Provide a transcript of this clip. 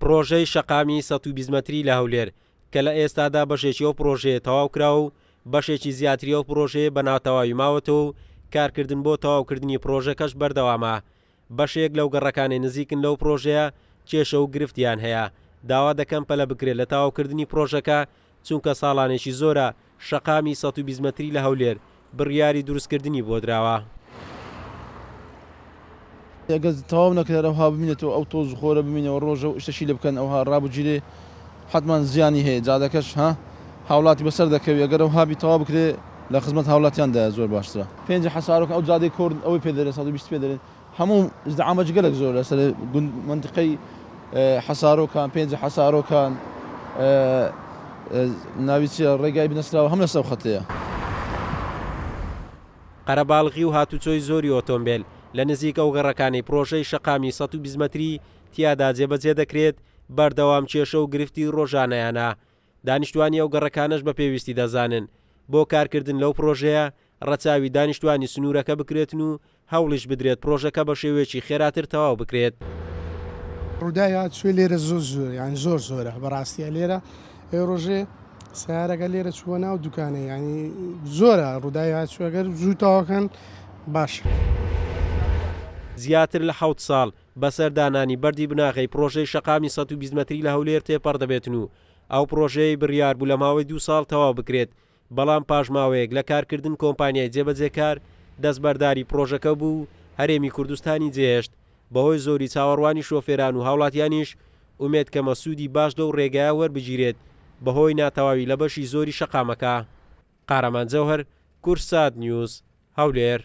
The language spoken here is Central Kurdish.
پڕۆژەی شەقامی 120 مەتری لە هەولێر کە لە ئێستادا بەشێکی ئەو پڕۆژەیە تەواو کراوە و بەشێکی زیاتری ئەو پڕۆژەیە بە ناتەواوی ماوەتەوە و کارکردن بۆ تەواوکردنی پڕۆژەکەش بەردەوامە، بەشێک لەو گەڕەکانەی نزیکن لەو پڕۆژەیە کێشە و گرفتیان هەیە، داوا دەکەن پەلە بکرێت لە تەواوکردنی پڕۆژەکە، چونکە ساڵانێکی زۆرە شەقامی 120 مەتری لە هەولێر بڕیاری دروستکردنی بۆ دراوە. ئەگەر تەواو نەکرێت ئەوها بمینێتەوە ئەو تۆز و خۆرە بمینەوە ڕۆژە و شتەشی لێ بکەن ئەوها ڕابگیرێ حەتمان زیانی هەیە جادەکەش ها هاوڵاتی بەسەر دەکەوی ئەگەر ئەوها بی تەواو بکرێ لە خزمەت هاوڵاتیان دایە زۆر باشترە. پێنج حەسارۆکە ئەو جادەی کۆرد ئەوەی پێ دەرێن 120 پێ دەرێن هەموو ئیزدحامەکی گەلەک زۆر لەسەر گوند مەنتیقەی حەسارۆکان پێنج حەسارۆکان ناوی چیە ڕێگای بنەسراوە هەم لەسەر خەتەیە. قەرەباڵغی و هاتوچۆی زۆری ئۆتۆمبێل لە نزیک ئەو گەڕەکانەی پڕۆژەی شەقامی 120 مەتری تیادا جێبەجێ دەکرێت، بەردەوام کێشە و گرفتی ڕۆژانەیانە. دانیشتوانی ئەو گەڕەکانەش بە پێویستی دەزانن بۆ کارکردن لەو پڕۆژەیە ڕەچاوی دانیشتوانی سنوورەکە بکرێتن و هەوڵیش بدرێت پڕۆژەکە بە شێوەیەکی خێراتر تەواو بکرێت. ڕووداوی هاتوچۆی لێرە زۆر زۆر یانی زۆر زۆرە بەڕاستیە لێرە ئەو ڕۆژێ سیارەکە لێرە چووە ناو دوکانە ینی زۆرە ڕووداوی هاتوچۆ گەر زوو تەواوکەن باشە. زیاتر لە حەوت ساڵ بەسەر دانانی بەردی بناغەی پڕۆژەی شەقامی 120 مەتری لە هەولێر تێپەڕ دەبێتن و ئەو پڕۆژەیەی بڕیار بوو لە ماوەی دوو ساڵ تەواو بکرێت بەڵام پاش ماوەیەک لە کارکردن کۆمپانیای جێبەجێکار دەستبەرداری پڕۆژەکە بوو و هەرێمی کوردستانی جێهێشت، بەهۆی زۆری چاوەڕوانی شۆفێران و هاوڵاتیانیش ئومێد کەمە سوودی باش لەو رێگایە وەربگیرێت بەهۆی ناتەواوی لە بەشی زۆری شەقامەکە. قارەمان جەوهەر، کوردسات نیوز، هەولێر.